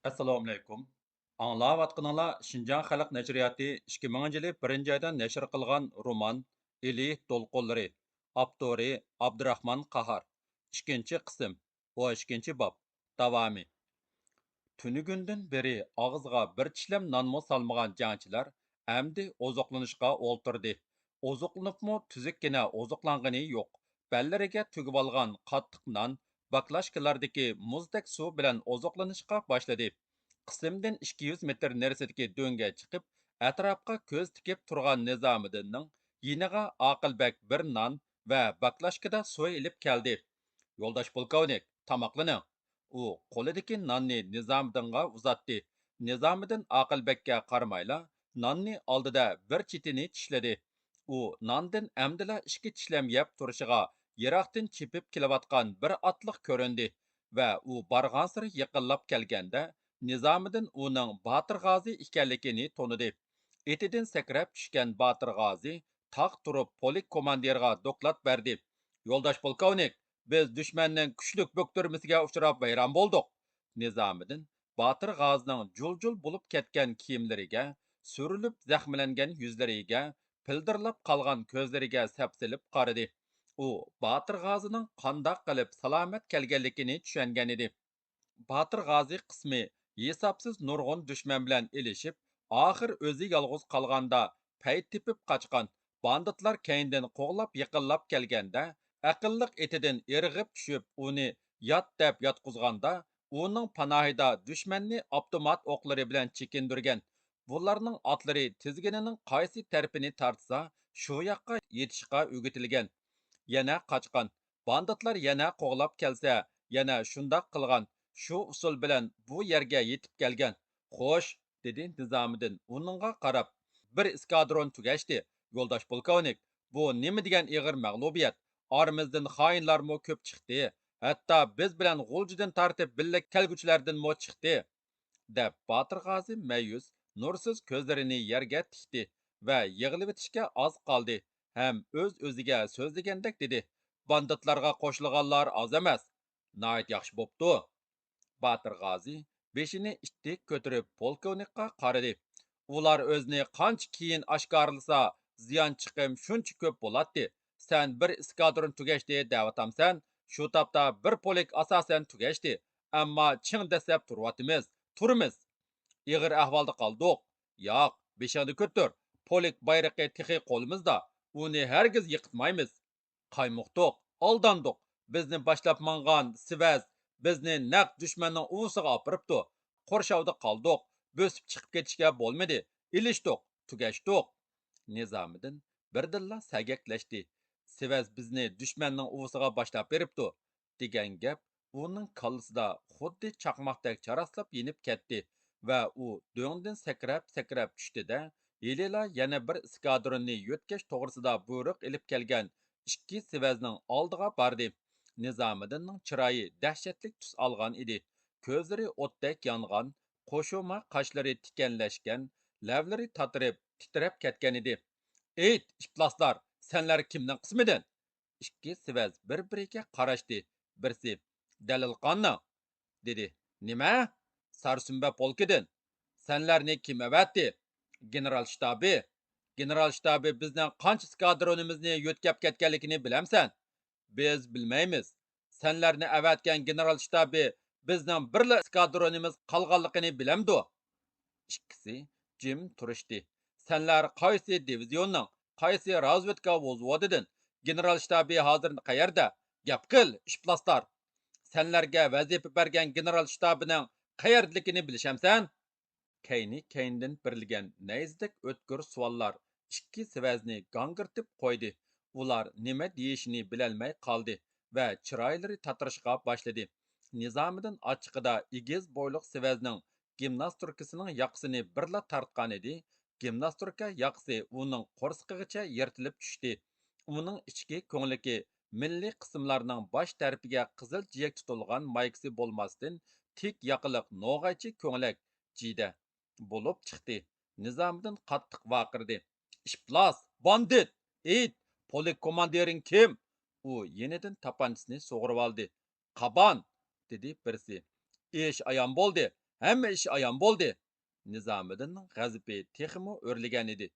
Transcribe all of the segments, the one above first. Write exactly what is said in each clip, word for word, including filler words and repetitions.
ئەسسالامۇئەلەيكۇم. ئاڭلاۋاتقىنىڭلار شىنجاڭ خەلق نەشرىياتى ئىككى مىڭىنچى يىلى بىرىنچى ئايدا نەشر قىلغان رومان ئىلى دولقۇنلىرى، ئاپتورى ئابدۇراخمان قاھار، ئىككىنچى قىسىم، ئون ئىككىنچى باب، داۋامى. تۈنۈگۈندىن بېرى ئاغزىغا بىر چىشلەم نانمۇ سالمىغان جەڭچىلەر ئەمدى ئوزۇقلىنىشقا ئولتۇردى. ئوزۇقلىنىپمۇ تۈزۈككىنە ئوزۇقلانغىنى يوق. بەللىرىگە تۈگۈۋالغان قاتتىق نان، باكلاشكىلاردىكى مۇزدەك سۇ بىلەن ئوزۇقلىنىشقا باشلىدى. قىسىمدىن ئىككى يۈز مېتىر نېرىسىدىكى دۆڭگە چىقىپ، ئەتراپقا كۆز تىكىپ تۇرغان نىزامىدىننىڭ يېنىغا ئاقىل بەگ بىر نان ۋە باكلاشكىدا سۇ ئېلىپ كەلدى. يولداش پولكوۋنىك، تاماقلىنىڭ. ئۇ قولىدىكى ناننى نىزامىدىنغا ئۇزاتتى. نىزامىدىن ئاقىل بەگكە قارىمايلا، ناننى ئالدىدا بىر چېتىنى چىشلىدى. ئۇ ناندىن ئەمدىلا ئىككى چىشلەم يەپ تۇرۇشىغا يىراقتىن چېپىپ كېلىۋاتقان بىر ئاتلىق كۆرۈندى ۋە ئۇ بارغانسېرى يېقىنلاپ كەلگەندە، نىزامىدىن ئۇنىڭ باتىر غازى ئىكەنلىكىنى تونۇدى. ئېتىدىن سەكرەپ چۈشكەن باتىر غازى تاق تۇرۇپ پولك كوماندىرىغا دوكلات بەردى. يولداش پولكوۋنىك، بىز دۈشمەننىڭ كۈچلۈك بۆكتۈرمىسىگە ئۇچراپ ۋەيران بولدۇق. نىزامىدىن باتىر غازىنىڭ جۇل-جۇل بولۇپ كەتكەن كىيىملىرىگە، سۈرۈلۈپ زەخىملەنگەن يۈزلىرىگە، پىلدىرلاپ قالغان كۆزلىرىگە سەپسېلىپ قارىدى. ئۇ باتىر غازىنىڭ قانداق قىلىپ سالامەت كەلگەنلىكىنى چۈشەنگەنىدى. باتىر غازى قىسمى ھېسابسىز نۇرغۇن دۈشمەن بىلەن ئېلىشىپ، ئاخىر ئۆزى يالغۇز قالغاندا پەي تېپىپ قاچقان. باندىتلار كەينىدىن قوغلاپ يېقىنلاپ كەلگەندە، ئەقىللىق ئېتىدىن ئىرغىپ چۈشۈپ، ئۇنى يات دەپ ياتقۇزغاندا، ئۇنىڭ پاناھىدا دۈشمەننى ئاپتومات ئوقلىرى بىلەن چېكىندۈرگەن. بۇلارنىڭ ئاتلىرى تىزگىنىنىڭ قايسى تەرىپىنى تارتسا، شۇ ياققا يېتىشقا ئۆگىتىلگەن. يەنە قاچقان. باندىتلار يەنە قوغلاپ كەلسە، يەنە شۇنداق قىلغان. شۇ ئۇسۇل بىلەن بۇ يەرگە يېتىپ كەلگەن. خوش، دېدى نىزامىدىن ئۇنىڭغا قاراپ. بىر ئېسكادرون تۈگەشتى، يولداش پولكوۋنىك. بۇ نېمە دېگەن ئېغىر مەغلۇبىيەت! ئارىمىزدىن خائىنلارمۇ كۆپ چىقتى. ھەتتا بىز بىلەن غۇلجىدىن تارتىپ بىللە كەلگۈچىلەردىنمۇ چىقتى. دەپ، باتىر غازى مەيۈس، نۇرسىز كۆزلىرىنى يەرگە تىكتى ۋە يىغلىۋېتىشكە ئاز قالدى ھەم ئۆز-ئۆزىگە سۆزلىگەندەك دېدى: باندىتلارغا قوشۇلغانلار ئاز ئەمەس. ناھايىتى ياخشى بوپتۇ. باتىر غازى بېشىنى ئىتتىك كۆتۈرۈپ، پولكوۋنىكقا قارىدى. ئۇلار ئۆزىنى قانچە كېيىن ئاشكارىلىسا، زىيان چىقىم شۇنچە كۆپ بولاتتى. سەن بىر ئېسكادرون تۈگەشتى دەۋاتامسەن؟ شۇ تاپتا بىر پولك ئاساسەن تۈگەشتى. ئەمما چىڭ دەسسەپ تۇرۇۋاتىمىز. تۇرىمىز. ئېغىر ئەھۋالدا قالدۇق. ياق، بېشىڭنى كۆتۈر. پولك بايرىقى تېخى قولىمىزدا. ئۇنى ھەرگىز يىقىتمايمىز. قايمۇقتۇق، ئالداندۇق. بىزنى باشلاپ ماڭغان سىۋەز بىزنى نەق دۈشمەننىڭ ئۇۋىسىغا ئاپىرىپتۇ. قورشاۋدا قالدۇق. بۆسۈپ چىقىپ كېتىشكە بولمىدى. ئېلىشتۇق، تۈگەشتۇق. نىزامىدىن بىردىنلا سەگەكلەشتى. سىۋەز بىزنى دۈشمەننىڭ ئۇۋىسىغا باشلاپ بېرىپتۇ، دېگەن گەپ ئۇنىڭ كاللىسىدا خۇددى چاقماقتەك چاراسلاپ يېنىپ كەتتى ۋە ئۇ دۆڭدىن سەكرەپ-سەكرەپ چۈشتى-دە، ھېلىلا يەنە بىر ئېسكادروننى يۆتكەش توغرىسىدا بۇيرۇق ئېلىپ كەلگەن ئىككى سېۋەزنىڭ ئالدىغا باردى. نىزامىدىننىڭ چىرايى دەھشەتلىك تۈس ئالغان ئىدى. كۆزلىرى ئوتتەك يانغان، قوشۇما قاشلىرى تىكەنلەشكەن، لەۋلىرى تاتىرىپ، تىترەپ كەتكەنىدى. ئېيت، ئىپلاسلار، سەنلەر كىمنىڭ قىسمىدىن؟ ئىككى سېۋەز بىر-بىرىگە قاراشتى. بىرسى، دەلىل قاننىڭ؟ دېدى. نېمە؟ سارسۈمبە پولكىدىن. سەنلەرنى كىم ئەۋەتتى؟ گېنېرال شتابى. گېنېرال شتابى بىزنىڭ قانچە ئېسكادرونىمىزنى يۆتكەپ كەتكەنلىكىنى بىلەمسەن؟ بىز بىلمەيمىز. سەنلەرنى ئەۋەتكەن گېنېرال شتابى بىزنىڭ بىرلا ئېسكادرونىمىز قالغانلىقىنى بىلەمدۇ؟ ئىككىسى جىم تۇرۇشتى. سەنلەر قايسى دىۋىزىيوننىڭ، قايسى رازۋېدكا ۋوزۋودىدىن؟ گېنېرال شتابى ھازىر قەيەردە؟ گەپ قىل، ئىپلاسلار! سەنلەرگە ۋەزىپە بەرگەن گېنېرال شتابىنىڭ قەيەردىلىكىنى بىلىشەمسەن؟ كەينى-كەينىدىن بېرىلگەن نەيزىدەك ئۆتكۈر سوئاللار ئىككى سېۋەزنى گاڭگىرىتىپ قويدى. ئۇلار نېمە دېيىشىنى بىلەلمەي قالدى ۋە چىرايلىرى تاتىرىشقا باشلىدى. نىزامىدىن ئاچچىقىدا ئېگىز بويلۇق سېۋەزنىڭ گىمناستوركىسىنىڭ ياقىسىنى بىرلا تارتقانىدى، گىمناستوركا ياقىسى ئۇنىڭ قورسىقىغىچە يىرتىلىپ چۈشتى. ئۇنىڭ ئىچكى كۆڭلىكى مىللىي قىسىملارنىڭ باش تەرىپىگە قىزىل جىيەك تۇتۇلغان مايكىسى بولماستىن، تىك ياقىلىق نوغايچە كۆڭلەك، جىدە، بولۇپ چىقتى. نىزامىدىن قاتتىق ۋارقىرىدى. ئىپلاس! باندىت! ئېيت! پولك كوماندىرىڭ كىم؟ ئۇ يېنىدىن تاپانچىسىنى سۇغۇرۇۋالدى. قابان! دېدى بىرسى. ئىش ئايان بولدى. ھەممە ئىش ئايان بولدى. نىزامىدىننىڭ غەزىپى تېخىمۇ ئۆرلىگەنىدى.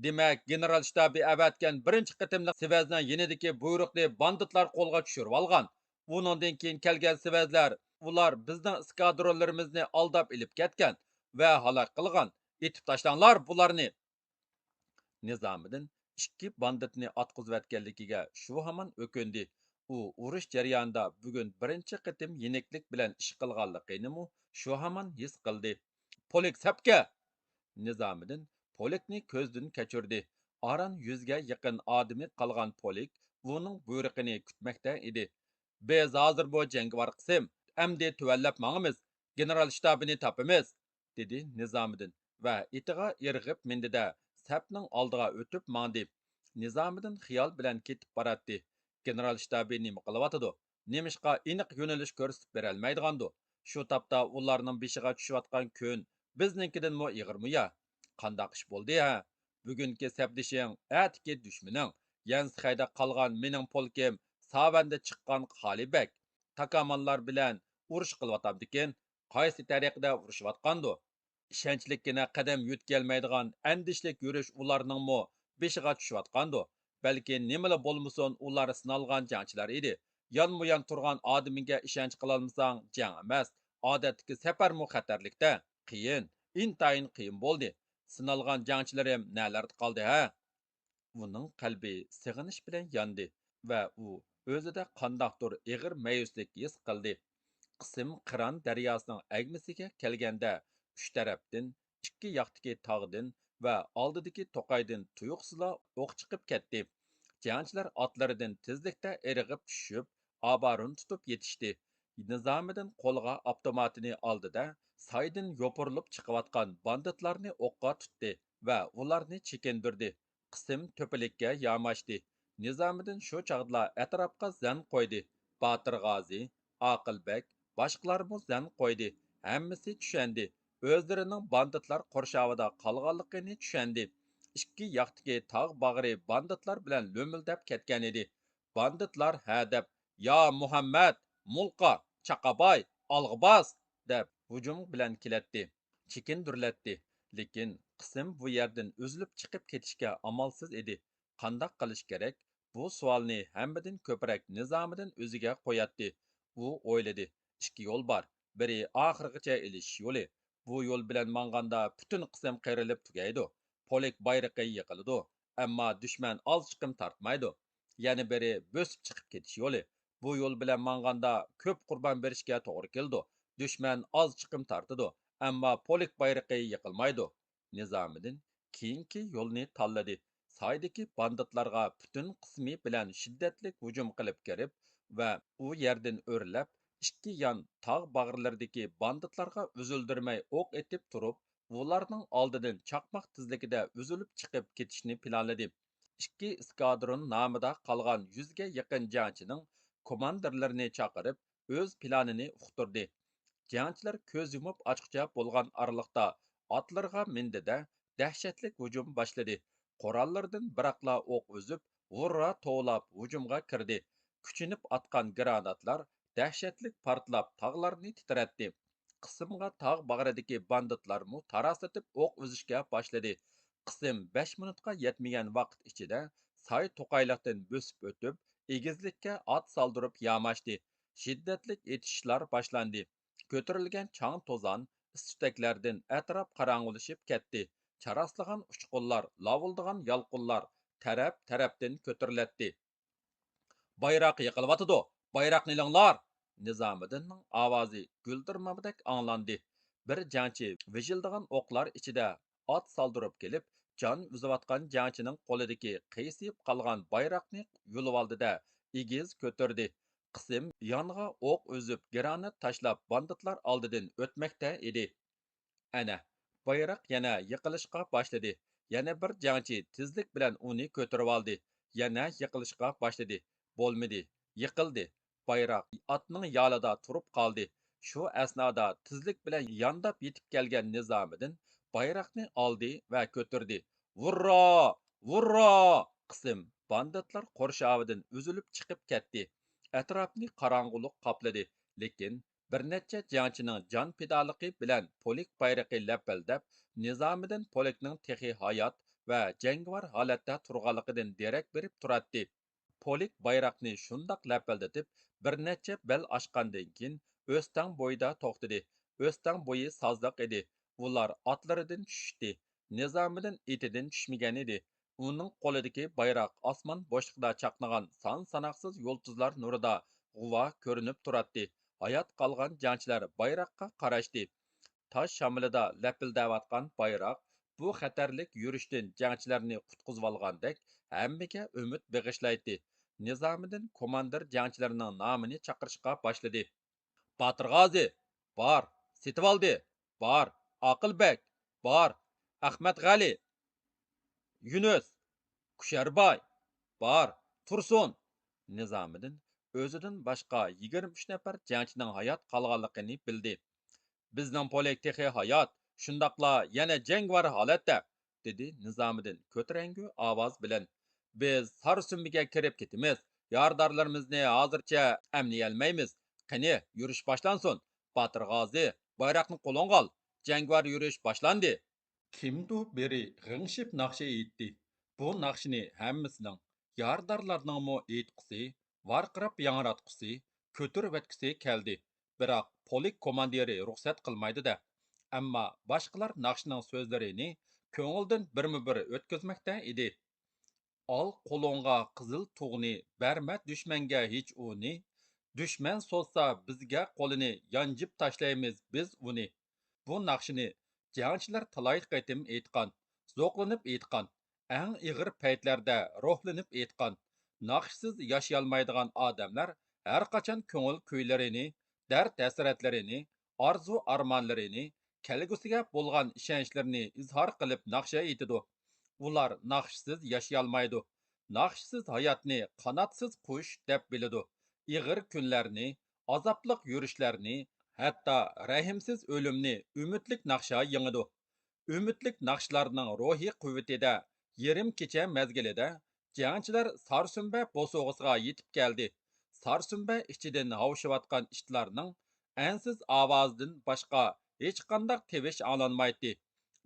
دېمەك، گېنېرال شتابى ئەۋەتكەن بىرىنچى قېتىملىق سېۋەزنىڭ يېنىدىكى بۇيرۇقنى باندىتلار قولغا چۈشۈرۈۋالغان. ئۇنىڭدىن كېيىن كەلگەن سېۋەزلەر، ئۇلار بىزنىڭ ئېسكادرونلىرىمىزنى ئالداپ ئېلىپ كەتكەن ۋە ھالاك قىلغان. ئېتىپ تاشلاڭلار بۇلارنى! نىزامىدىن ئىككى باندىتنى ئاتقۇزۇۋەتكەنلىكىگە شۇ ھامان ئۆكۈندى. ئۇ ئۇرۇش جەريانىدا بۈگۈن بىرىنچى قېتىم يېنىكلىك بىلەن ئىش قىلغانلىقىنىمۇ شۇ ھامان ھېس قىلدى. پولك سەپكە! نىزامىدىن پولكنى كۆزدىن كەچۈردى. ئاران يۈزگە يېقىن ئادىمى قالغان پولك ئۇنىڭ بۇيرۇقىنى كۈتمەكتە ئىدى. بىز ھازىر بۇ جەڭگىۋار قىسىم، ئەمدى تۆۋەنلەپ ماڭىمىز، گېنېرال شتابىنى تاپىمىز، دېدى نىزامىدىن ۋە ئېتىغا ئىرغىپ مىندى-دە، سەپنىڭ ئالدىغا ئۆتۈپ ماڭدى. نىزامىدىن خىيال بىلەن كېتىپ باراتتى. گېنېرال شتابى نېمە قىلىۋاتىدۇ؟ نېمىشقا ئېنىق يۆنىلىش كۆرسىتىپ بېرەلمەيدىغاندۇ؟ شۇ تاپتا ئۇلارنىڭ بېشىغا چۈشۈۋاتقان كۈن بىزنىڭكىدىنمۇ ئېغىرمۇ يا؟ قانداق ئىش بولدى ھە؟ بۈگۈنكى سەپدىشىڭ، ئەتىكى دۈشمىنىڭ، يەنسىخەيدە قالغان مېنىڭ پولكىم ساۋەندە چىققان خالى بەگ، تاكامانلار بىلەن ئۇرۇش قىلىۋاتامدىكىن؟ قايسى تەرىقىدە ئۇرۇشۇۋاتقاندۇ؟ ئىشەنچلىككىنە قەدەم يۆتكىيەلمەيدىغان ئەندىشىلىك يۈرۈش ئۇلارنىڭمۇ بېشىغا چۈشۈۋاتقاندۇ؟ بەلكى نېمىلا بولمىسۇن، ئۇلار سىنالغان جەڭچىلەر ئىدى. يانمۇيان تۇرغان ئادىمىڭگە ئىشەنچ قىلالمىساڭ، جەڭ ئەمەس، ئادەتتىكى سەپەرمۇ خەتەرلىكتە. قىيىن، ئىنتايىن قىيىن بولدى. سىنالغان جەڭچىلىرىم نەلەردە قالدى ھە؟ ئۇنىڭ قەلبى سېغىنىش بىلەن ياندى ۋە ئۇ ئۆزىدە قانداقتۇر ئېغىر مەيۈسلۈك ھېس قىلدى. قىسىم قىران دەرياسىنىڭ ئەگمىسىگە كەلگەندە، ئۈچ تەرەپتىن، ئىككى ياقتىكى تاغدىن ۋە ئالدىدىكى توقايدىن تۇيۇقسىزلا ئوق چىقىپ كەتتى. جەڭچىلەر ئاتلىرىدىن تېزلىكتە ئىرغىپ چۈشۈپ، ئابارۇن تۇتۇپ يېتىشتى. نىزامىدىن قولىغا ئاپتوماتىنى ئالدى-دە، سايدىن يوپۇرۇلۇپ چىقىۋاتقان باندىتلارنى ئوققا تۇتتى ۋە ئۇلارنى چېكىندۈردى. قىسىم تۆپىلىككە ياماشتى. نىزامىدىن شۇ چاغدىلا ئەتراپقا زەن قويدى. باتىر غازى، ئاقىل بەگ، باشقىلارمۇ زەن قويدى. ھەممىسى چۈشەندى. ئۆزلىرىنىڭ باندىتلار قورشاۋىدا قالغانلىقىنى چۈشەندى. ئىككى ياقتىكى تاغ باغرى باندىتلار بىلەن لۆمۈلدەپ كەتكەنىدى. باندىتلار ھە دەپ، يا مۇھەممەد، مۇلقا، چاقاباي، ئالغا باس! دەپ ھۇجۇم بىلەن كېلەتتى. چېكىندۈرۈلەتتى. لېكىن قىسىم بۇ يەردىن ئۈزۈلۈپ چىقىپ كېتىشكە ئامالسىز ئىدى. قانداق قىلىش كېرەك؟ بۇ سوئالنى ھەممىدىن كۆپرەك نىزامىدىن ئۆزىگە قوياتتى. ئۇ ئويلىدى، ئىككى يول بار. بىرى ئاخىرغىچە ئېلىشىش يولى. بۇ يول بىلەن ماڭغاندا پۈتۈن قىسىم قىرىلىپ تۈگەيدۇ. پولك بايرىقى يىقىلىدۇ، ئەمما دۈشمەن ئاز چىقىم تارتمايدۇ. يەنە بىرى بۆسۈپ چىقىپ كېتىش يولى. بۇ يول بىلەن ماڭغاندا كۆپ قۇربان بېرىشكە توغرا كېلىدۇ. دۈشمەن ئاز چىقىم تارتىدۇ، ئەمما پولك بايرىقى يىقىلمايدۇ. نىزامىدىن كېيىنكى يولنى تاللىدى. سايدىكى باندىتلارغا پۈتۈن قىسمى بىلەن شىددەتلىك ھۇجۇم قىلىپ كىرىپ ۋە ئۇ يەردىن ئۆرلەپ، ئىككى يان تاغ باغرىلىرىدىكى باندىتلارغا ئۈزۈلدۈرمەي ئوق ئېتىپ تۇرۇپ، ئۇلارنىڭ ئالدىدىن چاقماق تېزلىكىدە ئۈزۈلۈپ چىقىپ كېتىشنى پىلانلىدى. ئىككى ئېسكادرون نامىدا قالغان يۈزگە يېقىن جەڭچىنىڭ كوماندىرلىرىنى چاقىرىپ، ئۆز پىلانىنى ئۇقتۇردى. جەڭچىلەر كۆز يۇمۇپ ئاچقۇچە بولغان ئارىلىقتا ئاتلىرىغا مىندى-دە، دەھشەتلىك ھۇجۇم باشلىدى. قوراللىرىدىن بىراقلا ئوق ئۈزۈپ، ھۇررا توۋلاپ ھۇجۇمغا كىردى. كۈچىنىپ ئاتقان گراناتلار دەھشەتلىك پارتلاپ تاغلارنى تىترەتتى. قىسىمغا تاغ باغرىدىكى باندىتلارمۇ تاراسلىتىپ ئوق ئۈزۈشكە باشلىدى. قىسىم بەش مىنۇتقا يەتمىگەن ۋاقىت ئىچىدە ساي توقايلىقتىن بۆسۈپ ئۆتۈپ، ئېگىزلىككە ئات سالدۇرۇپ ياماشتى. شىددەتلىك ئېتىشىشلار باشلاندى. كۆتۈرۈلگەن چاڭ-توزان ئىس-تۈتەكلەردىن ئەتراپ قاراڭغۇلىشىپ كەتتى. چاراسلىغان ئۇچقۇنلار، لاۋۇلدىغان يالقۇنلار تەرەپ-تەرەپتىن كۆتۈرۈلەتتى. بايراق يىقىلىۋاتىدۇ! بايراقنى ئېلىڭلار! نىزامىدىننىڭ ئاۋازى گۈلدۈرمامىدەك ئاڭلاندى. بىر جەڭچى ۋىژىلدىغان ئوقلار ئىچىدە ئات سالدۇرۇپ كېلىپ، جان ئۈزۈۋاتقان جەڭچىنىڭ قولىدىكى قىيسىيىپ قالغان بايراقنى يۇلۇۋالدى-دە، ئېگىز كۆتۈردى. قىسىم يانغا ئوق ئۈزۈپ، گرانات تاشلاپ، باندىتلار ئالدىدىن ئۆتمەكتە ئىدى. ئەنە، بايراق يەنە يىقىلىشقا باشلىدى. يەنە بىر جەڭچى تېزلىك بىلەن ئۇنى كۆتۈرۈۋالدى. يەنە يىقىلىشقا باشلىدى. بولمىدى. يىقىلدى. بايراق ئاتنىڭ يالىدا تۇرۇپ قالدى. شۇ ئەسنادا تېزلىك بىلەن يانداپ يېتىپ كەلگەن نىزامىدىن بايراقنى ئالدى ۋە كۆتۈردى. ۋۇررا! ۋۇررا! قىسىم باندىتلار قورشاۋىدىن ئۈزۈلۈپ چىقىپ كەتتى. ئەتراپنى قاراڭغۇلۇق قاپلىدى، لېكىن بىر نەچچە جەڭچىنىڭ جان پىدالىقى بىلەن پولك بايرىقى لەپىلدەپ، نىزامىدىن پولكنىڭ تېخى ھايات ۋە جەڭگىۋار ھالەتتە تۇرغانلىقىدىن دېرەك بېرىپ تۇراتتى. پولك بايراقنى شۇنداق لەپىلدىتىپ، بىر نەچچە بەل ئاشقاندىن كېيىن، ئۆستەڭ بويىدا توختىدى. ئۆستەڭ بويى سازلىق ئىدى. ئۇلار ئاتلىرىدىن چۈشتى. نىزامىدىن ئېتىدىن چۈشمىگەنىدى. ئۇنىڭ قولىدىكى بايراق ئاسمان بوشلۇقىدا چاقنىغان سان-ساناقسىز يۇلتۇزلار نۇرىدا غۇۋا كۆرۈنۈپ تۇراتتى. ھايات قالغان جەڭچىلەر بايراققا قاراشتى. تاش شامىلىدا لەپىلدەۋاتقان بايراق بۇ خەتەرلىك يۈرۈشتىن جەڭچىلەرنى قۇتقۇزۇۋالغاندەك ھەممىگە ئۈمىد بېغىشلايتتى. نىزامىدىن كوماندىر جەڭچىلەرنىڭ نامىنى چاقىرىشقا باشلىدى. باتۇر غازى، بار. سېتىۋالدى، بار. ئاقىل بەگ، بار. ئەخمەت غەلى، يۈنۈس، كۈشەرباي، بار. تۇرسۇن. نىزامىدىن ئۆزىدىن باشقا يىگىرمە ئۈچ نەپەر جەڭچىنىڭ ھايات قالغانلىقىنى بىلدى. بىزنىڭ پولك تېخى ھايات، شۇنداقلا يەنە جەڭگىۋار ھالەتتە، دېدى نىزامىدىن كۆتۈرەڭگۈ ئاۋاز بىلەن. بىز سارسۈمبىگە كىرىپ كېتىمىز. يارىدارلىرىمىزنى ھازىرچە ئەملىيەلمەيمىز. قېنى، يۈرۈش باشلانسۇن. باتۇر غازى، بايراقنى قولۇڭغا ئال. جەڭگىۋار يۈرۈش باشلاندى. كىمدۇ بىرى غىڭشىپ ناخشا ئېيتتى. بۇ ناخشىنى ھەممىسىنىڭ، يارىدارلارنىڭمۇ ئېيتقۇسى، ۋارقىراپ ياڭراتقۇسى، كۆتۈرۈۋەتكۈسى كەلدى. بىراق پولك كوماندىرى رۇخسەت قىلمايدۇ-دە. ئەمما باشقىلار ناخشىنىڭ سۆزلىرىنى كۆڭلىدىن بىرمۇبىر ئۆتكۈزمەكتە ئىدى. ئال قولۇڭغا قىزىل تۇغنى، بەرمە دۈشمەنگە ھېچ ئۇنى. دۈشمەن سوزسا بىزگە قولىنى، يانجىپ تاشلايمىز بىز ئۇنى. بۇ ناخشىنى جەڭچىلەر تالاي قېتىم ئېيتقان، زوقلىنىپ ئېيتقان، ئەڭ ئېغىر پەيتلەردە روھلىنىپ ئېيتقان. ناخشىسىز ياشىيالمايدىغان ئادەملەر ھەرقاچان كۆڭۈل كۈيلىرىنى، دەرد-ھەسرەتلىرىنى، ئارزۇ-ئارمانلىرىنى، كەلگۈسىگە بولغان ئىشەنچلىرىنى ئىزھار قىلىپ ناخشا ئېيتىدۇ. ئۇلار ناخشىسىز ياشىيالمايدۇ. ناخشىسىز ھاياتنى قاناتسىز قۇش دەپ بىلىدۇ. ئېغىر كۈنلەرنى، ئازابلىق يۈرۈشلەرنى، ھەتتا رەھىمسىز ئۆلۈمنى ئۈمىدلىك ناخشا يېڭىدۇ. ئۈمىدلىك ناخشىلارنىڭ روھىي قۇۋۋىتىدە يېرىم كېچە مەزگىلىدە جەڭچىلەر سارسۈمبە بوسۇغىسىغا يېتىپ كەلدى. سارسۈمبە ئىچىدىن ھاۋشىۋاتقان ئىتلارنىڭ ئەنسىز ئاۋازىدىن باشقا ھېچقانداق تىۋىش ئاڭلانمايتتى.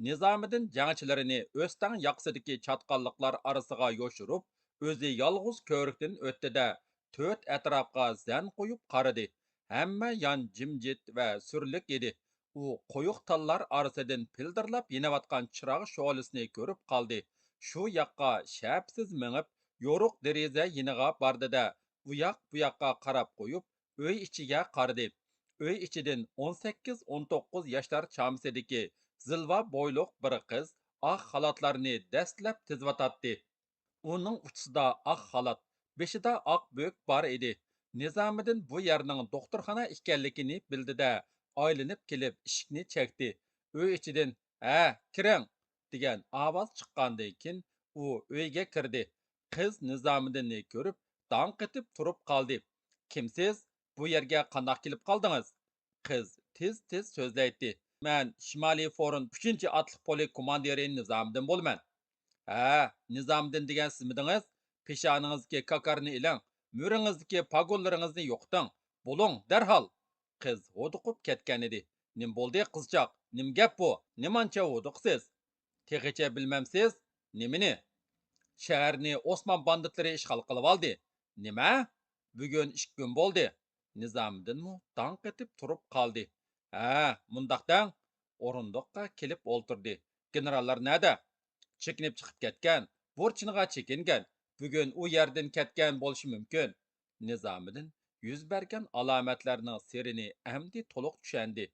نىزامىدىن جەڭچىلىرىنى ئۆستەڭ ياقىسىدىكى چاتقاللىقلار ئارىسىغا يوشۇرۇپ، ئۆزى يالغۇز كۆۋرۈكتىن ئۆتتى-دە، تۆت ئەتراپقا زەن قويۇپ قارىدى. ھەممە يان جىمجىت ۋە سۈرلۈك ئىدى. ئۇ قويۇق تاللار ئارىسىدىن پىلدىرلاپ يېنىۋاتقان چىراغ شولىسىنى كۆرۈپ قالدى. شۇ ياققا شەپىسىز مېڭىپ، يورۇق دېرىزە يېنىغا باردى-دە، ئۇياق-بۇياققا قاراپ قويۇپ، ئۆي ئىچىگە قارىدى. ئۆي ئىچىدىن ئون سەككىز، ئون توققۇز ياشلار چامىسىدىكى زىلۋا بويلۇق بىر قىز ئاق خالاتلارنى دەسسىلەپ تىزىۋاتاتتى. ئۇنىڭ ئۇچىسىدا ئاق خالات، بېشىدا ئاق بۆك بار ئىدى. نىزامىدىن بۇ يەرنىڭ دوختۇرخانا ئىكەنلىكىنى بىلدى-دە، ئايلىنىپ كېلىپ ئىشىكنى چەكتى. ئۆي ئىچىدىن، ھە، كىرىڭ! دېگەن ئاۋاز چىققاندىن كېيىن، ئۇ ئۆيگە كىردى. قىز نىزامىدىننى كۆرۈپ، داڭ قېتىپ تۇرۇپ قالدى. كىمسىز؟ بۇ يەرگە قانداق كېلىپ قالدىڭىز؟ قىز تېز-تېز سۆزلەيتتى. مەن شىمالىي فرونت ئۈچىنچى ئاتلىق پولك كوماندىرى نىزامىدىن بولىمەن. ھە، نىزامىدىن دېگەن سىزمىدىڭىز؟ پېشانىڭىزدىكى كاكارنى ئېلىڭ، مۈرىڭىزدىكى پاگونلىرىڭىزنى يوقىتىڭ. بولۇڭ، دەرھال! قىز ھودۇقۇپ كەتكەنىدى. نېمە بولدى، قىزچاق؟ نېمە گەپ بۇ؟ نېمانچە ھودۇقىسىز؟ تېخىچە بىلمەمسىز؟ نېمىنى؟ شەھەرنى ئوسمان باندىتلىرى ئىشغال قىلىۋالدى. نېمە؟ بۈگۈن ئىككى كۈن بولدى. نىزامىدىنمۇ داڭ قېتىپ تۇرۇپ قالدى. ھە، مۇنداق دەڭ. ئورۇندۇققا كېلىپ ئولتۇردى. گېنېراللار نەدە؟ چېكىنىپ چىقىپ كەتكەن. بۇرچىنىغا چېكىنگەن. بۈگۈن ئۇ يەردىن كەتكەن بولۇشى مۇمكىن. نىزامىدىن يۈز بەرگەن ئالامەتلەرنىڭ سىرىنى ئەمدى تولۇق چۈشەندى.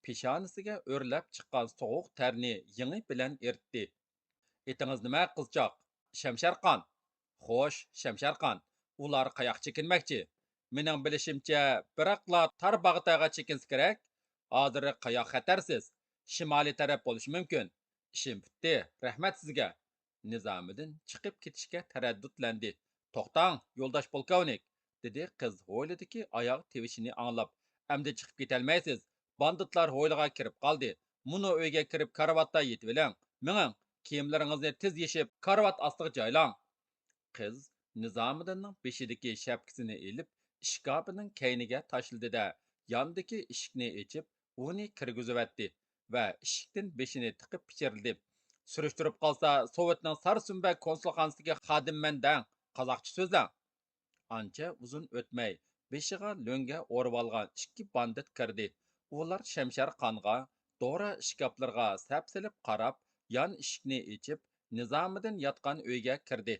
پېشانىسىگە ئۆرلەپ چىققان سوغۇق تەرنى يېڭى بىلەن ئېرىتتى. ئېتىڭىز نېمە، قىزچاق؟ شەمشەرخان. خوش، شەمشەرخان. ئۇلار قاياققا چېكىنمەكچى؟ مېنىڭ بىلىشىمچە، بىراقلا تار باغتاغا چېكىنسە كېرەك. ھازىر قاياق خەتەرسىز. شىمالىي تەرەپ بولۇشى مۇمكىن. ئىشىم پۈتتى، رەھمەت سىزگە. نىزامىدىن چىقىپ كېتىشكە تەرەددۇتلەندى. توختاڭ، يولداش پولكوۋنىك، دېدى قىز ھويلىدىكى ئاياغ تىۋىشىنى ئاڭلاپ. ئەمدى چىقىپ كېتەلمەيسىز. باندىتلار ھويلىغا كىرىپ قالدى. مۇنۇ ئۆيگە كىرىپ كارىۋاتتا يېتىۋېلىڭ. مېڭىڭ، كىيىملىرىڭىزنى تېز يېشىپ، كارىۋات ئاستىغا جايلاڭ. قىز نىزامىدىننىڭ بېشىدىكى شەپكىسىنى ئېلىپ، ئىشكاپىنىڭ كەينىگە تاشلىدى-دە، ياندىكى ئىشىكنى ئېچىپ، ئۇنى كىرگۈزۈۋەتتى ۋە ئىشىكتىن بېشىنى تىقىپ پىچىرلىدى: «سۈرۈشتۈرۈپ قالسا، سوۋېتنىڭ سارسۈمبە كونسۇلخانىسىدىكى خادىممەن دەڭ، قازاقچە سۆزلەڭ.» ئانچە ئۇزۇن ئۆتمەي، بېشىغا لۆڭگە ئورىۋالغان ئىككى باندىت كىردى. ئۇلار شەمشەرخانغا، دورا ئىشكاپلىرىغا سەپسېلىپ قاراپ، يان ئىشىكنى ئېچىپ، نىزامىدىن ياتقان ئۆيگە كىردى.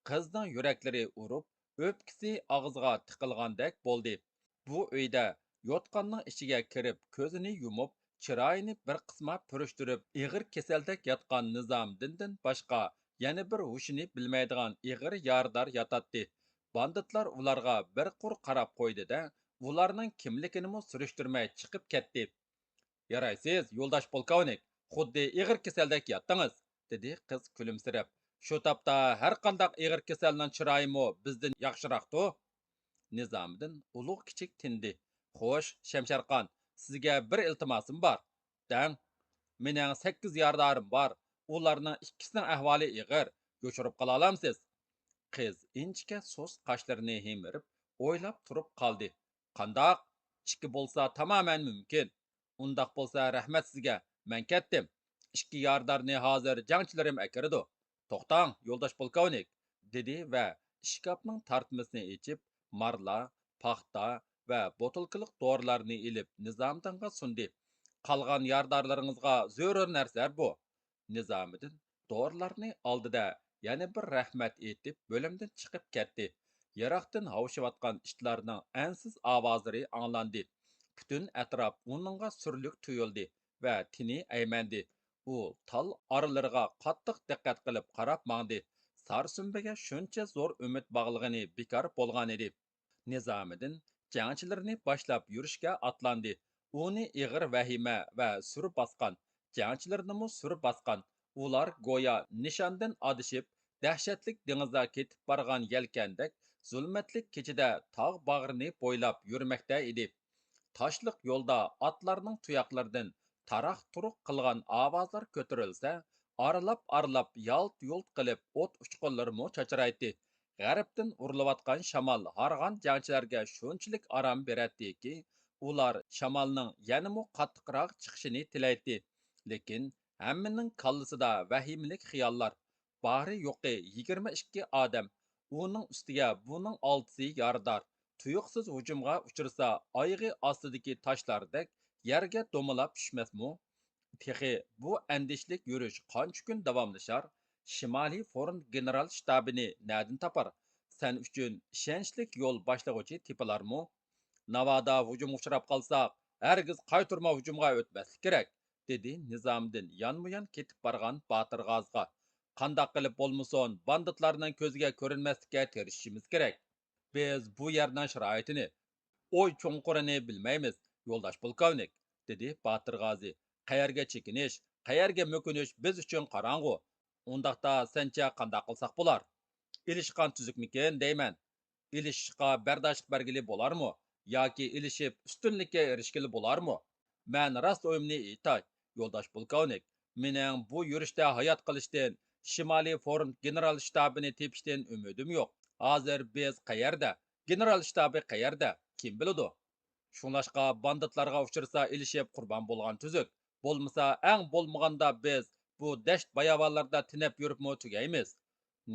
قىزنىڭ يۈرەكلىرى ئۇرۇپ، ئۆپكىسى ئاغزىغا تىقىلغاندەك بولدى. بۇ ئۆيدە يوتقاننىڭ ئىچىگە كىرىپ، كۆزىنى يۇمۇپ، چىرايىنى بىر قىسما پۈرۈشتۈرۈپ، ئېغىر كېسەلدەك ياتقان نىزامىدىندىن باشقا يەنە بىر ھوشىنى بىلمەيدىغان ئېغىر يارىدار ياتاتتى. باندىتلار ئۇلارغا بىر قۇر قاراپ قويدى-دە، ئۇلارنىڭ كىملىكىنىمۇ سۈرۈشتۈرمەي چىقىپ كەتتى. «يارايسىز، يولداش پولكوۋنىك، خۇددى ئېغىر كېسەلدەك ياتتىڭىز»، دېدى قىز كۈلۈمسىرەپ. «شۇ تاپتا ھەرقانداق ئېغىر كېسەلنىڭ چىرايىمۇ بىزدىن ياخشىراقتۇ.» نىزامىدىن ئۇلۇغ كىچىك تىندى. «خوش، شەمشەرخان، سىزگە بىر ئىلتىماسىم بار.» «دەڭ.» «مېنىڭ سەككىز يارىدارىم بار. ئۇلارنىڭ ئىككىسىنىڭ ئەھۋالى ئېغىر. يوشۇرۇپ قالالامسىز؟» قىز ئىنچىكە سۇس قاشلىرىنى ھىمىرىپ، ئويلاپ تۇرۇپ قالدى. «قانداق؟ ئىككى بولسا تامامەن مۇمكىن. ئۇنداق بولسا رەھمەت سىزگە، مەن كەتتىم. ئىككى يارىدارنى ھازىر جەڭچىلىرىم ئەكىرىدۇ. توختاڭ، يولداش پولكوۋنىك»، دېدى ۋە ئىشكاپنىڭ تارتمىسىنى ئېچىپ، مارلا، پاختا ۋە بوتۇلكىلىق دورىلارنى ئېلىپ نىزامىدىنغا سۇندى. «قالغان يارىدارلىرىڭىزغا زۆرۈر نەرسىلەر بۇ.» نىزامىدىن دورىلارنى ئالدى-دە، يەنە بىر رەھمەت ئېيتىپ، بۆلۈمدىن چىقىپ كەتتى. يىراقتىن ھاۋشىۋاتقان ئىتلارنىڭ ئەنسىز ئاۋازلىرى ئاڭلاندى. پۈتۈن ئەتراپ ئۇنىڭغا سۈرلۈك تۇيۇلدى ۋە تېنى ئەيمەندى. ئۇ تال ئارىلىرىغا قاتتىق دىققەت قىلىپ قاراپ ماڭدى. سارسۈمبىگە شۇنچە زور ئۈمىد باغلىغىنى بىكار بولغانىدى. نىزامىدىن جەڭچىلىرىنى باشلاپ يۈرۈشكە ئاتلاندى. ئۇنى ئېغىر ۋەھىمە ۋە سۈر باسقان، جەڭچىلىرىنىمۇ سۈر باسقان. ئۇلار گويا نىشاندىن ئادىشىپ، دەھشەتلىك دېڭىزدا كېتىپ بارغان يەلكەندەك زۇلمەتلىك كېچىدە تاغ باغرىنى بويلاپ يۈرمەكتە ئىدى. تاشلىق يولدا ئاتلارنىڭ تۇياقلىرىدىن تاراق-تۇرۇق قىلغان ئاۋازلار كۆتۈرۈلسە، ئارىلاپ-ئارىلاپ يالت-يۇلت قىلىپ ئوت ئۇچقۇنلىرىمۇ چاچرايتتى. غەربتىن ئۇرۇلۇۋاتقان شامال ھارغان جەڭچىلەرگە شۇنچىلىك ئارام بېرەتتىكى، ئۇلار شامالنىڭ يەنىمۇ قاتتىقراق چىقىشىنى تىلەيتتى. لېكىن ھەممىنىڭ كاللىسىدا ۋەھىمىلىك خىياللار. بارى-يوقى يىگىرمە ئىككى ئادەم. ئۇنىڭ ئۈستىگە بۇنىڭ ئالتىسى يارىدار. تۇيۇقسىز ھۇجۇمغا ئۇچرىسا، ئايىغى ئاستىدىكى تاشلاردەك يەرگە دومىلاپ چۈشمەسمۇ؟ تېخى بۇ ئەندىشىلىك يۈرۈش قانچە كۈن داۋاملىشار؟ شىمالىي فرونت گېنېرال شتابىنى نەدىن تاپار؟ سەن ئۈچۈن ئىشەنچلىك يول باشلىغۇچى تېپىلارمۇ؟ ناۋادا ھۇجۇمغا ئۇچراپ قالساق، ھەرگىز قايتۇرما ھۇجۇمغا ئۆتمەسلىك كېرەك، دېدى نىزامىدىن يانمۇيان كېتىپ بارغان باتىر غازىغا. قانداق قىلىپ بولمىسۇن، باندىتلارنىڭ كۆزىگە كۆرۈنمەسلىككە تىرىشىشىمىز كېرەك. بىز بۇ يەرنىڭ شارائىتىنى، ئوي چوڭقۇرىنى بىلمەيمىز، يولداش پولكوۋنىك، دېدى باتىر غازى. قەيەرگە چېكىنىش، قەيەرگە مۆكۈنۈش بىز ئۈچۈن قاراڭغۇ. ئۇنداقتا سەنچە قانداق قىلساق بولار؟ ئېلىشقان تۈزۈكمىكىن دەيمەن. ئېلىشىشقا بەرداشلىق بەرگىلى بولارمۇ؟ ياكى ئېلىشىپ ئۈستۈنلۈككە ئېرىشكىلى بولارمۇ؟ مەن راست ئويۇمنى ئېيتاي، يولداش پولكوۋنىك، مېنىڭ بۇ يۈرۈشتە ھايات قېلىشتىن، شىمالىي فرونت گېنېرال شتابىنى تېپىشتىن ئۈمىدىم يوق. ھازىر بىز قەيەردە؟ گېنېرال شتابى قەيەردە؟ كىم بىلىدۇ؟ شۇڭلاشقا باندىتلارغا ئۇچرىسا ئېلىشىپ قۇربان بولغان تۈزۈك. بولمىسا ئەڭ بولمىغاندا بىز بۇ دەشت باياۋانلاردا تېنەپ يۈرۈپمۇ تۈگەيمىز.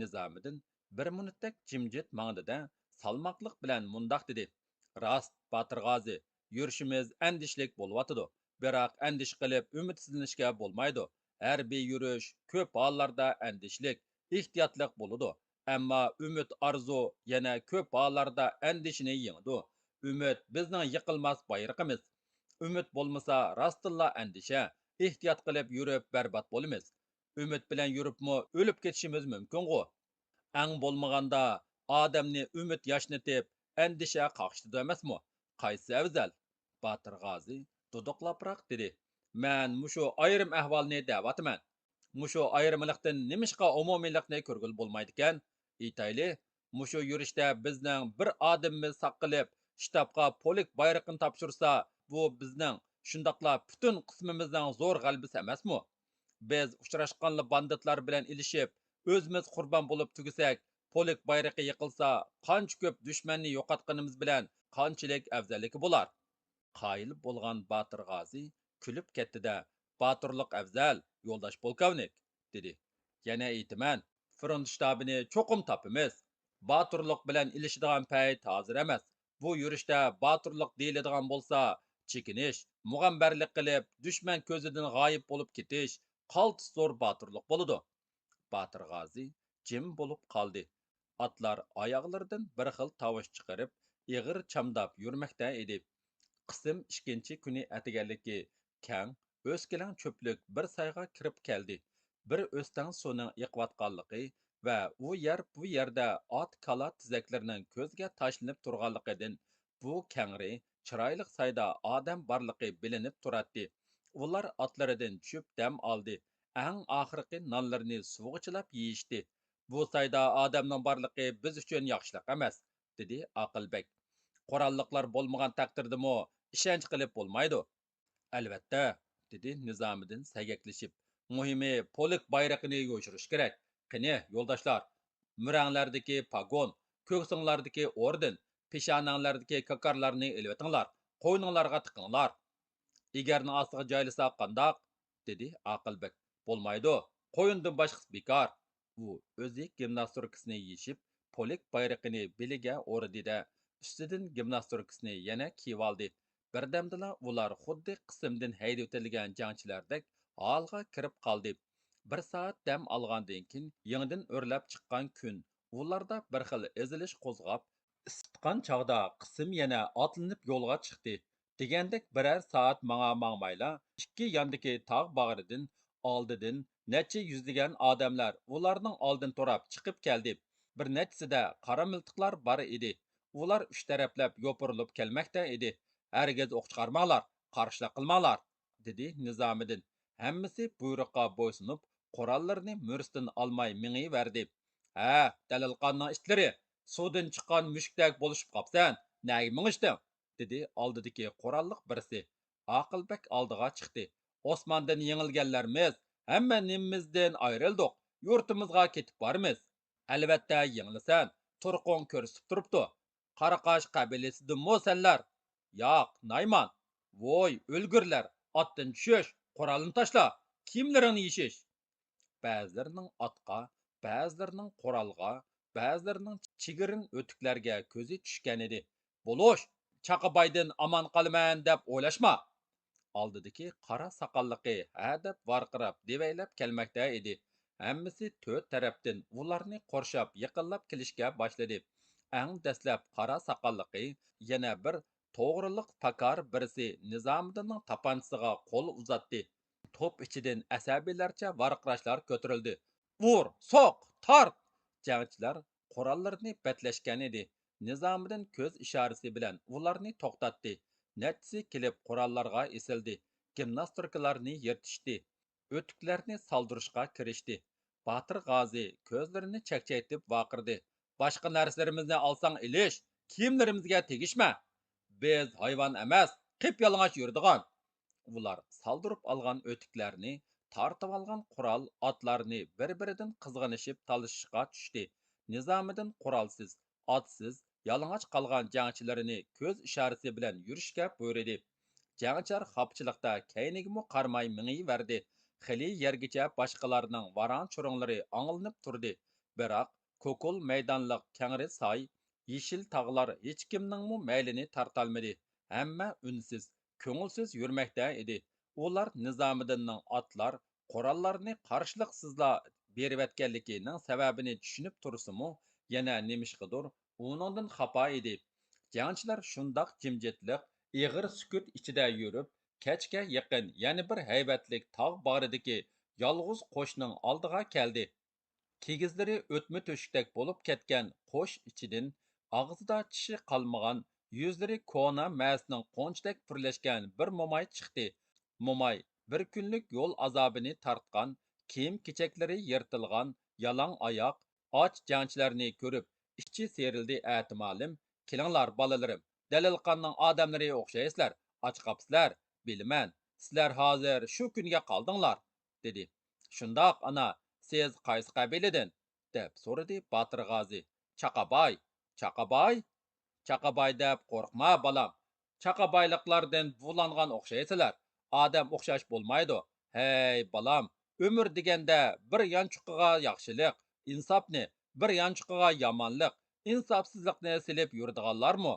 نىزامىدىن بىر مىنۇتتەك جىمجىت ماڭدى-دە، سالماقلىق بىلەن مۇنداق دېدى: راست، باتىر غازى، يۈرۈشىمىز ئەندىشىلىك بولۇۋاتىدۇ. بىراق ئەندىشە قىلىپ ئۈمىدسىزلىنىشكە بولمايدۇ. ھەربىي يۈرۈش كۆپ ھاللاردا ئەندىشىلىك، ئېھتىياتلىق بولىدۇ. ئەمما ئۈمىد، ئارزۇ يەنە كۆپ ھاللاردا ئەندىشىنى يېڭىدۇ. ئۈمىد بىزنىڭ يىقىلماس بايرىقىمىز. ئۈمىد بولمىسا، راستتىنلا ئەندىشە، ئېھتىيات قىلىپ يۈرۈپ بەربات بولىمىز. ئۈمىد بىلەن يۈرۈپمۇ ئۆلۈپ كېتىشىمىز مۇمكىنغۇ. ئەڭ بولمىغاندا ئادەمنى ئۈمىد ياشنىتىپ، ئەندىشە قاقشىتىدۇ ئەمەسمۇ؟ قايسىسى ئەۋزەل؟ باتىر غازى دۇدۇقلاپراق دېدى: مەن مۇشۇ ئايرىم ئەھۋالنى دەۋاتىمەن. مۇشۇ ئايرىملىقتىن نېمىشقا ئومۇمىيلىقنى كۆرگىلى بولمايدىكەن؟ ئېيتايلى، مۇشۇ يۈرۈشتە بىزنىڭ بىر ئادىمىمىز ساقلىنىپ، شتابقا پولك بايرىقىنى تاپشۇرسا، بۇ بىزنىڭ، شۇنداقلا پۈتۈن قىسمىمىزنىڭ زور غەلىبىسى ئەمەسمۇ؟ بىز ئۇچراشقانلا باندىتلار بىلەن ئېلىشىپ، ئۆزىمىز قۇربان بولۇپ تۈگىسەك، پولك بايرىقى يىقىلسا، قانچە كۆپ دۈشمەننى يوقاتقىنىمىز بىلەن قانچىلىك ئەۋزەللىكى بولار؟ قايىل بولغان باتۇر غازى كۈلۈپ كەتتى-دە، باتۇرلۇق ئەۋزەل، يولداش پولكوۋنىك، دېدى. يەنە ئېيتىمەن، فرونت شتابىنى چوقۇم تاپىمىز. باتۇرلۇق بىلەن ئېلىشىدىغان پەيت ھازىر ئەمەس. بۇ يۈرۈشتە باتۇرلۇق دېيىلىدىغان بولسا، چېكىنىش، مۇغەمبەرلىك قىلىپ، دۈشمەن كۆزىدىن غايىب بولۇپ كېتىش، قالتىس زور باتۇرلۇق بولىدۇ. باتۇر غازى جىم بولۇپ قالدى. ئاتلار ئاياغلىرىدىن بىر خىل تاۋۇش چىقىرىپ، ئېغىر چامداپ يۈرمەكتە ئىدى. قىسىم ئىككىنچى كۈنى ئەتىگەنلىكى كەڭ، ئۆسكىلەڭ چۆپلۈك بىر سايغا كىرىپ كەلدى. بىر ئۆستەڭ سۇنىڭ ئېقىۋاتقانلىقى ۋە ئۇ يەر، بۇ يەردە ئات، كالا تېزەكلىرىنىڭ كۆزگە تاشلىنىپ تۇرغانلىقىدىن، بۇ كەڭرى، چىرايلىق سايدا ئادەم بارلىقى بىلىنىپ تۇراتتى. ئۇلار ئاتلىرىدىن چۈشۈپ دەم ئالدى. ئەڭ ئاخىرقى نانلىرىنى سۇغا چىلاپ يېيىشتى. بۇ سايدا ئادەمنىڭ بارلىقى بىز ئۈچۈن ياخشىلىق ئەمەس، دېدى ئاقىل بەگ. قوراللىقلار بولمىغان تەقدىردىمۇ ئىشەنچ قىلىپ بولمايدۇ. ئەلۋەتتە، دېدى نىزامىدىن سەگەكلىشىپ. مۇھىمى پولك بايرىقىنى يوشۇرۇش كېرەك. قېنى، يولداشلار، مۈرەڭلەردىكى پاگون، كۆكسۈڭلاردىكى ئوردېن، پېشانەڭلەردىكى كاكارلارنى ئېلىۋېتىڭلار، قوينۇڭلارغا تىقىڭلار. ئېگەرنىڭ ئاستىغا جايلىساق قانداق؟ دېدى ئاقىل بەگ. بولمايدۇ، قويۇندىن باشقىسى بىكار. ئۇ ئۆزى گىمناستوركىسىنى يېشىپ، پولك بايرىقىنى بېلىگە ئورىدى-دە، ئۈستىدىن گىمناستوركىسىنى يەنە كىيىۋالدى. بىردەمدىلا ئۇلار خۇددى قىسىمدىن ھەيدىۋېتىلگەن جەڭچىلەردەك ھالغا كىرىپ قالدى. بىر سائەت دەم ئالغاندىن كېيىن، يېڭىدىن ئۆرلەپ چىققان كۈن ئۇلاردا بىر خىل ئېزىلىش قوزغاپ، ئىسسىتقان چاغدا قىسىم يەنە ئاتلىنىپ يولغا چىقتى. دېگەندەك بىرەر سائەت ماڭا-ماڭمايلا، ئىككى ياندىكى تاغ باغرىدىن، ئالدىدىن نەچچە يۈزلىگەن ئادەملەر ئۇلارنىڭ ئالدىنى توراپ چىقىپ كەلدى. بىر نەچچىسىدە قارا مىلتىقلار بار ئىدى. ئۇلار ئۈچ تەرەپلەپ يوپۇرۇلۇپ كەلمەكتە ئىدى. ھەرگىز ئوق چىقارماڭلار، قارشىلىق قىلماڭلار، دېدى نىزامىدىن. ھەممىسى بۇيرۇققا بويسۇنۇپ، قوراللىرىنى مۈرىسىدىن ئالماي مېڭىۋەردى. ھە، دەلىلقاننىڭ ئىتلىرى، سۇدىن چىققان مۈشۈكتەك بولۇشۇپ قاپسەن، نەگە مېڭىشتىڭ؟ دېدى ئالدىدىكى قوراللىق بىرسى. ئاقىل بەگ ئالدىغا چىقتى. ئوسماندىن يېڭىلگەنلىرىمىز ھەممە نېمىمىزدىن ئايرىلدۇق، يۇرتىمىزغا كېتىپ بارىمىز. ئەلۋەتتە يېڭىلىسەن، تۇرقۇڭ كۆرسىتىپ تۇرۇپتۇ. قاراقاش قەبىلىسىدىنمۇ سەنلەر؟ ياق، نايمان. ۋوي، ئۆلگۈرلەر، ئاتتىن چۈشۈش، قورالنى تاشلا، كىيىملىرىڭنى يېشىش. بەزىلىرىنىڭ ئاتقا، بەزىلىرىنىڭ قورالغا، بەزىلىرىنىڭ چىگىرىن ئۆتۈكلەرگە كۆزى چۈشكەنىدى. بولۇش، چاقىبايدىن ئامان قالىمەن دەپ ئويلاشما! ئالدىدىكى قارا ساقاللىقى ھە دەپ ۋارقىراپ دېۋەيلەپ كەلمەكتە ئىدى. ھەممىسى تۆت تەرەپتىن ئۇلارنى قورشاپ يېقىنلاپ كېلىشكە باشلىدى. ئەڭ دەسلەپ قارا ساقاللىقى يەنە بىر توغرىلىق پاكار بىرسى نىزامىدىننىڭ تاپانچىسىغا قول ئۇزاتتى. توپ ئىچىدىن ئەسەبىيلەرچە ۋارقىراشلار كۆتۈرۈلدى. ئۇر، سوق، تارت! جەڭچىلەر قوراللىرىنى بەتلەشكەنىدى. نىزامىدىن كۆز ئىشارىسى بىلەن ئۇلارنى توختاتتى. نەچچىسى كېلىپ قوراللارغا ئېسىلدى. گىمناستوركىلارنى يىرتىشتى. ئۆتۈكلەرنى سالدۇرۇشقا كىرىشتى. باتۇر غازى كۆزلىرىنى چەكچەيتىپ ۋارقىرىدى. باشقا نەرسىلىرىمىزنى ئالساڭ ئېلىش، كىيىملىرىمىزگە تېگىشمە! بىز ھايۋان ئەمەس، قىپيالىڭاچ يۈرىدىغان! ئۇلار سالدۇرۇپ ئالغان ئۆتۈكلەرنى، تارتىۋالغان قورال ئاتلارنى بىر-بىرىدىن قىزغىنىشىپ تالىشىشقا چۈشتى. نىزامىدىن قورالسىز، ئاتسىز، يالىڭاچ قالغان جەڭچىلىرىنى كۆز ئىشارىسى بىلەن يۈرۈشكە بۇيرۇدى. جەڭچىلەر خاپىچىلىقتا كەينىگىمۇ قارىماي مېڭىۋەردى. خېلى يەرگىچە باشقىلارنىڭ ۋاراڭ-چۇرۇڭلىرى ئاڭلىنىپ تۇردى. بىراق، كوكۇل مەيدانلىق كەڭرى ساي، يېشىل تاغلار ھېچكىمنىڭمۇ مەيلىنى تارتالمىدى. ھەممە ئۈنسىز، كۆڭۈلسىز يۈرمەكتە ئىدى. ئۇلار نىزامىدىننىڭ ئاتلار، قوراللارنى قارشىلىقسىزلا بېرىۋەتكەنلىكىنىڭ سەۋەبىنى چۈشىنىپ تۇرسىمۇ، يەنە نېمىشقىدۇر ئۇنىڭدىن خاپا ئىدى. جەڭچىلەر شۇنداق جىمجىتلىق، ئېغىر سۈكۈت ئىچىدە يۈرۈپ، كەچكە يېقىن يەنە بىر ھەيۋەتلىك تاغ باغرىدىكى يالغۇز قوشنىڭ ئالدىغا كەلدى. كىگىزلىرى ئۆتمە تۆشۈكتەك بولۇپ كەتكەن قوش ئىچىدىن، ئاغزىدا چىشى قالمىغان، يۈزلىرى كونا مەسنىڭ قونچىدەك پۈرلەشكەن بىر موماي چىقتى. موماي بىر كۈنلۈك يول ئازابىنى تارتقان، كىيىم-كېچەكلىرى يىرتىلغان، يالاڭ ئاياق، ئاچ جەڭچىلەرنى كۆرۈپ، ئىچى سىيرىلدى. ئەتىمالىم، كېلىڭلار، بالىلىرىم، دەلىلقاننىڭ ئادەملىرى ئوخشايسىلەر، ئاچ قاپسىلەر، بىلىمەن، سىلەر ھازىر شۇ كۈنگە قالدىڭلار، دېدى. شۇنداق، ئانا، سىز قايسى قەبىلىدىن؟ دەپ سورىدى باتۇر غازى. چاقاباي. چاقاباي؟ چاقاباي دەپ قورقما، بالام. چاقا بايلىقلاردىن بۇلانغان ئوخشايسىلەر. ئادەم ئوخشاش بولمايدۇ. ھەي، بالام، ئۆمۈر دېگەندە بىر يانچۇقىغا ياخشىلىق، ئىنساپنى، بىر يانچۇقىغا يامانلىق، ئىنساپسىزلىقنى سېلىپ يۈرىدىغانلارمۇ؟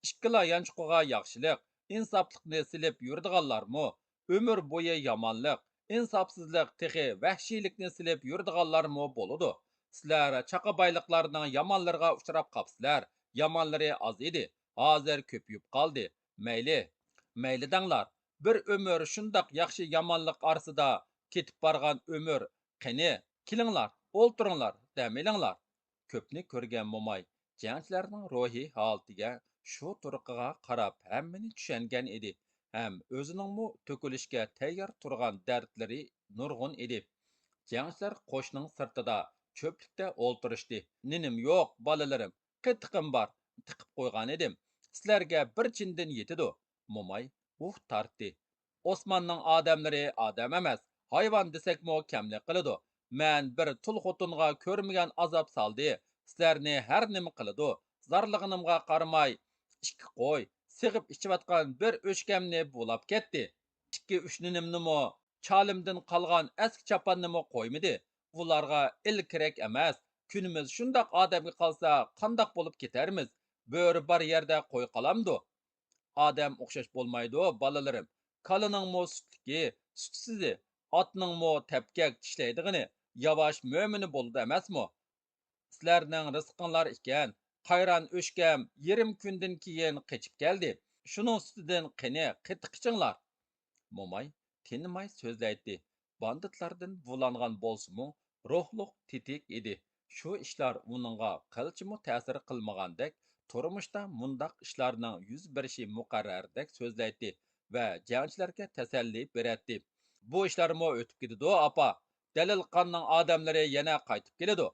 ئىككىلا يانچۇقىغا ياخشىلىق، ئىنساپلىقنى سېلىپ يۈرىدىغانلارمۇ؟ ئۆمۈر بويى يامانلىق، ئىنساپسىزلىق، تېخى ۋەھشىيلىكنى سېلىپ يۈرىدىغانلارمۇ بولىدۇ. سىلەر چاقا بايلىقلارنىڭ يامانلىرىغا ئۇچراپ قاپسىلەر. يامانلىرى ئاز ئىدى، ھازىر كۆپىيىپ قالدى. مەيلى، مەيلى دەڭلار. بىر ئۆمۈر شۇنداق ياخشى-يامانلىق ئارىسىدا كېتىپ بارغان ئۆمۈر. قېنى، كېلىڭلار، ئولتۇرۇڭلار، دەم ئېلىڭلار. كۆپنى كۆرگەن موماي جەڭچىلەرنىڭ روھىي ھالىتىگە، شۇ تۇرقىغا قاراپ ھەممىنى چۈشەنگەن ئىدى ھەم ئۆزىنىڭمۇ تۆكۈلۈشكە تەييار تۇرغان دەردلىرى نۇرغۇن ئىدى. جەڭچىلەر قوشنىڭ سىرتىدا چۆپلۈكتە ئولتۇرۇشتى. نېنىم يوق، بالىلىرىم، قېتىقىم بار، تىقىپ قويغانىدىم. سىلەرگە بىر چىندىن يېتىدۇ. موماي ئۇھ تارتتى. ئوسماننىڭ ئادەملىرى ئادەم ئەمەس، ھايۋان دېسەكمۇ كەملىك قىلىدۇ. مەن بىر تۇل خوتۇنغا كۆرمىگەن ئازاب سالدى. سىلەرنى ھەر نېمە قىلىدۇ. زارلىغىنىمغا قارىماي، ئىككى قوي، سېغىپ ئىچىۋاتقان بىر ئۆچكەمنى بۇلاپ كەتتى. ئىككى-ئۈچ نېنىمنىمۇ چالىمدىن قالغان ئەسكى چاپاننىمۇ قويمىدى. ئۇلارغا ئىل كېرەك ئەمەس. كۈنىمىز شۇنداق ئادەمگە قالسا، قانداق بولۇپ كېتەرمىز؟ بۆرە بار يەردە قوي قالامدۇ؟ ئادەم ئوخشاش بولمايدۇ، بالىلىرىم. كالىنىڭمۇ سۈتلۈكى، سۈتسىزى، ئاتنىڭمۇ تەپكەك چىشلەيدىغىنى، ياۋاش مۆمىنى بولىدۇ ئەمەسمۇ؟ سىلەرنىڭ رىزقىڭلار ئىكەن. قايران ئۆچكەم يېرىم كۈندىن كېيىن قېچىپ كەلدى. شۇنىڭ سۈتىدىن قېنى قېتىق ئىچىڭلار. موماي تىنماي سۆزلەيتتى. باندىتلاردىن بۇلانغان بولسىمۇ، روھلۇق تېتىك ئىدى. شۇ ئىشلار ئۇنىڭغا قىلچىمۇ تەسىر قىلمىغاندەك، تۇرمۇشتا مۇنداق ئىشلارنىڭ يۈز بېرىشى مۇقەررەردەك سۆزلەيتتى ۋە جەڭچىلەرگە تەسەللى بېرەتتى. بۇ ئىشلارمۇ ئۆتۈپ كېتىدۇ، ئاپا. دەلىل قاننىڭ ئادەملىرى يەنە قايتىپ كېلىدۇ.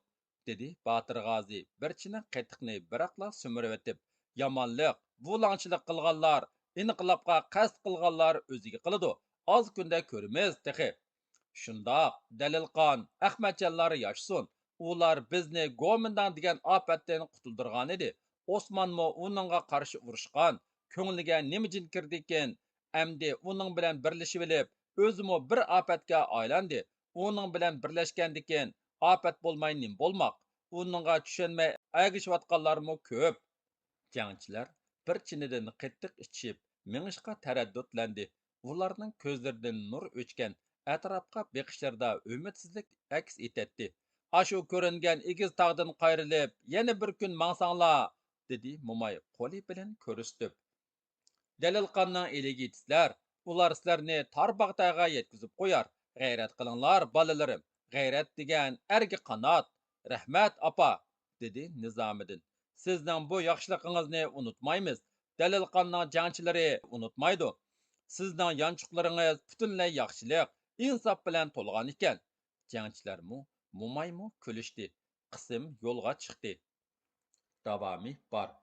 دېدى باتىر غازى بىر چىنە قېتىقنى بىراقلا سۈمۈرۈۋېتىپ. يامانلىق، بۇلاڭچىلىق قىلغانلار، ئىنقىلابقا قەست قىلغانلار ئۆزىگە قىلىدۇ. ئاز كۈندە كۆرىمىز تېخى. شۇنداق، دەلىل قان، ئەخمەتجانلار ياشىسۇن. ئۇلار بىزنى گومىنداڭ دېگەن ئاپەتتىن قۇتۇلدۇرغانىدى. ئوسمانمۇ ئۇنىڭغا قارشى ئۇرۇشقان. كۆڭلىگە نېمە جىن كىردىكىن؟ ئەمدى ئۇنىڭ بىلەن بىرلىشىۋېلىپ، ئۆزىمۇ بىر ئاپەتكە ئايلاندى. ئۇنىڭ بىلەن بىرلەشكەندىكىن، ئاپەت بولماي نېمە بولماق؟ ئۇنىڭغا چۈشەنمەي ئەگىشىۋاتقانلارمۇ كۆپ. جەڭچىلەر بىر چىنىدىن قېتىق ئىچىشىپ، مېڭىشقا تەرەددۇتلەندى. ئۇلارنىڭ كۆزلىرىدىن نۇر ئۆچكەن، ئەتراپقا بېقىشلىرىدا ئۈمىدسىزلىك ئەكس ئېتەتتى. ئاشۇ كۆرۈنگەن ئېگىز تاغدىن قايرىلىپ، يەنە بىر كۈن ماڭساڭلار، دېدى موماي قولى بىلەن كۆرسىتىپ. دەلىل قاننىڭ ئىلىگە يېتىسىلەر، ئۇلار سىلەرنى تار باغتاغا يەتكۈزۈپ قويار. غەيرەت قىلىڭلار، بالىلىرىم. غەيرەت دېگەن ئەرگە قانات. رەھمەت، ئاپا، دېدى نىزامىدىن. سىزنىڭ بۇ ياخشىلىقىڭىزنى ئۇنتۇمايمىز. دەلىل قاننىڭ جەڭچىلىرى ئۇنتۇمايدۇ. سىزنىڭ يانچۇقلىرىڭىز پۈتۈنلەي ياخشىلىق، ئىنساپ بىلەن تولغان ئىكەن. جەڭچىلەرمۇ، مومايمۇ كۈلۈشتى. قىسىم يولغا چىقتى. داۋامى بار.